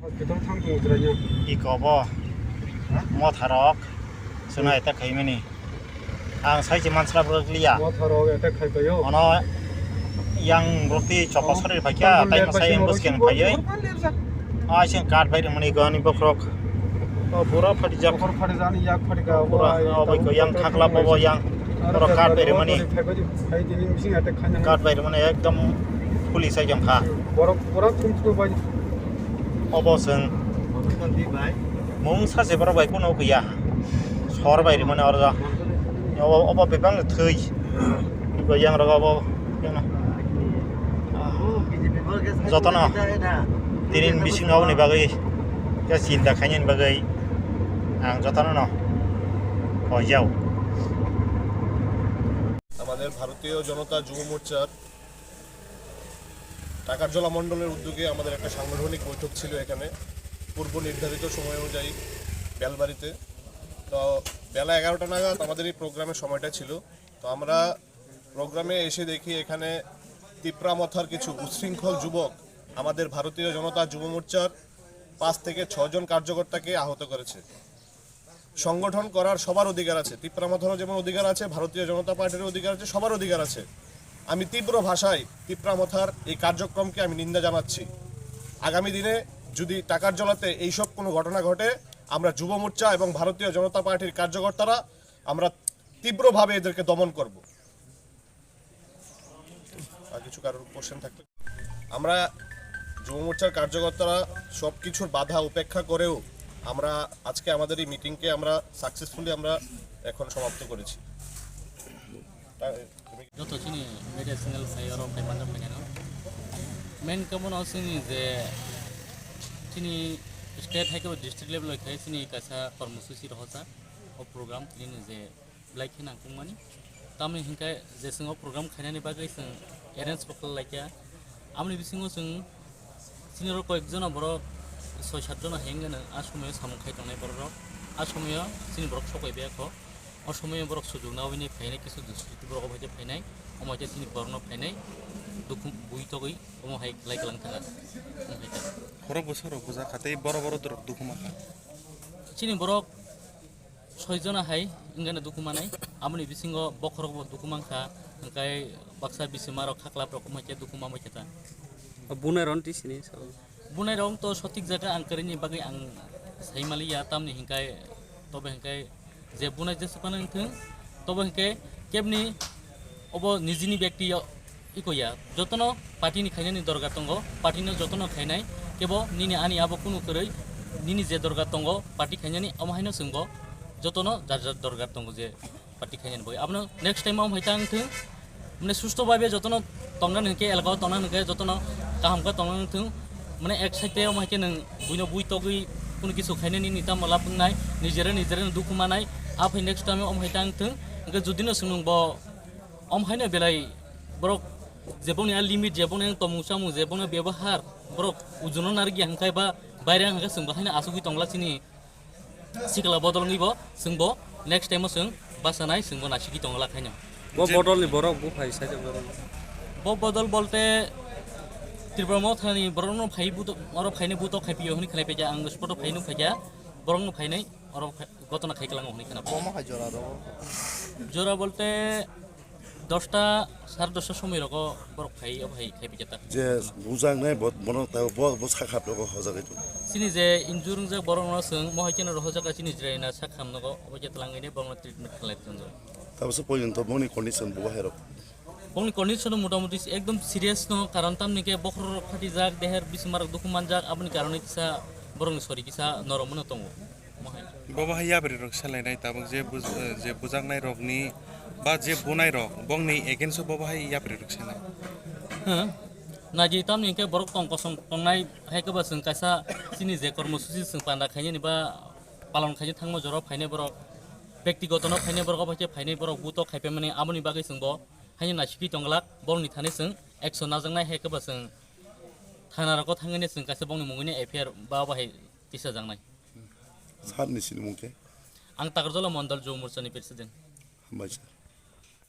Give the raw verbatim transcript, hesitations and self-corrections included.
Hospital thang tongo chwraino. Iko bo motharok chwngno attack khaimani. Ang sai se manslap rwkliya. Motharok attack khai paio. Ono yang roti chopa sori phaikya, tai masai ambush khe phaiwi. Ai sing card bai rwmani gani bokhorok. O pura phatijak. Bokhor phatijani yak phatika. Pura, o bai ko yang khakla bobo yang. Oro card bai rwmani. Card bai rwmani ekdom police ai jong kha. Borok, borok thum thum bai. Obo chwng mung sache borok bai kuno gwiya. Sor bai rwmani oro. Obo, obo bebak thwi. Iko yang rok obo. Jotono tini bisingo oboni bagwi khe chinta khainani bagwi ang jotono no hoijao. আমাদের ভারতীয় জনতা যুব মোর্চার টাকারজলা মণ্ডলের উদ্যোগে আমাদের একটা সাংগঠনিক বৈঠক ছিল এখানে পূর্ব নির্ধারিত সময় অনুযায়ী বেলবাড়িতে। তো বেলা এগারোটা নাগাদ আমাদের এই প্রোগ্রামের সময়টা ছিল। তো আমরা প্রোগ্রামে এসে দেখি এখানে তিপ্রা মথার কিছু উচ্ছৃঙ্খল যুবক আমাদের ভারতীয় জনতা যুব মোর্চার পাঁচ থেকে ছয় জন কার্যকর্তাকে আহত করেছে। সংগঠন করার সবার অধিকার আছে, তিপ্রা মথারও যেমন অধিকার আছে, ভারতীয় জনতা পার্টিরও অধিকার আছে, সবার অধিকার আছে। আমি তীব্র ভাষায় তিপ্রা মথার এই কার্যক্রমকে আমি নিন্দা জানাচ্ছি। আগামী দিনে যদি টাকারজলাতে এইসব কোনো ঘটনা ঘটে, আমরা যুব মোর্চা এবং ভারতীয় জনতা পার্টির কার্যকর্তারা আমরা তীব্রভাবে এদেরকে দমন করব। আর কিছু কারোর কোশ্চেন থাকলে আমরা যুব মোর্চার কার্যকর্তারা সব কিছুর বাধা উপেক্ষা করেও আমরা আজকে আমাদের এই মিটিংকে আমরা সাকসেসফুলি আমরা এখন সমাপ্ত করেছি। তা-, তুমি Joto chini media channel sai oro phai manjak phai nai no. Main khe bono chini je chini state hai khe bo district level bai khai chini kaisa kormosuchi rohorjak o program nini je belai khe nangkukmani. Tamoni hinkhe je chwng o program khainani bagwi chwng arrange bo khlai laikha. Amoni bisingo chwng chini oro koyek jona borok soi sat jona hai wngkha nw a somoyo samung khai tongnai borok rok. A somoyo chini borok sok bai biyakho. O somoyo borok sujuk na hwnwi phainai, kisa dusriti borok obo hai khe phainai, omo hai khe chini borokno phainai, dukhu bui togwi omo hai lai kwlang thangkha. Omo hai khe. Khorok bwsarok bwjakha tei boro boro dorok dukhu mankha. Chini borok soi jona hai wngkha nw dukhu manai, aboni bisingo bokhorok bo dukhu mankha, hwnkhe baksa bisimarok khaklap rok omo hai khe dukhu manbai khe ta. Bunai rok twi sini sao. Bunai rok to sotik jaga ang kwrwini bagwi ang sai maliya, tamni hinkai tobe hinkai je bunai jesukano wngthung, tobe hinke kebni obo nijini bekti yo iko ya, jotono party ni khainani dorga tongo, party no jotono khainai, kebo nini ani abo kunu kwrwi, nini je dorga tongo party khainani, omo haino chwngbo jotono jar jar dorga tongo je party khainani bagwi. Abono next time omo hai ta wngthung, mane susto bhabe jotono tongna hwnkhe, elaka o tongna hwnkhe jotono kaham khe tongna wngthung, mane ek side tei omo hai khe nwng buino bui togwi kunu kisu khainani nini tamo lab wngnai, nijera nijera no dukhu manai, aphai next time omo hai ta wngthung. Hwnkhe judino chwng nwng bo omo haino belai borok jeboni a limit, jeboni ang tomung chamung, jeboni bebohar borok ujuno narwkya hwnkhe ba baire hwnkhe chwng bo haino asugwi tongla chini sikla bodol wngwi bo chwng bo next time o chwng bachanai, chwng bo naisiki tongla khaino. Bo bodol ni borok buphai sai borok. Bo bodol bolte Tripura Motha ni borok no phai buto, oro phaini buto khai pio hwnwi khnai paikha, ang spot o phaino phaikha, borok no phainai oro gotona khai kwlango hwnwi khna. Bomo hai jora ro? Jora bolte dosta, sare dosta somoi rogo borok phai, o phai khai phaikha ta. Je bujaknai bo, bono ta bo, bo sakha rogo hojagwi tongo. Chini je injure wngjak borok no chwng mohai kheno rohorjak chini jwraina sak hamnogo, obo khe twlangwi borok no treatment khlai tongo. Tabukhe poijon to boni condition bo bahai rok. Bongni condition motamuti ekdom serious no, karon tamni khe bokhorok phatijak, deher bisinmarok dukhu manjak, aboni karone kisa borokni sori kisa noromno tongo. Mohai. Bobo hai yapri rok selainai tabuk je buj-, je bujaknai rokni ba je bunai rok bongni against o bobo hai yapri rok selai. Huh? Naji tamni khe borok tong kosong tongnai hai khe ba chwng kaisa chini je kormosuchi chwng panda khainani ba palon khaina thangma jora phainai borok, bektigoto no phainai borok, obo hai khe phainai borok buto khaipai mani, aboni bagwi chwng bo haino naisiki tongglak, borokni thani chwng action najaknai hai khe ba chwng thana rogo thangwi chwng kaisa bongni mungwi F I R ba bahai tisajaknai. Sir ni sinimung khe? Ang Takarjala Mondol Juv Morcha ni president. Hambai sir.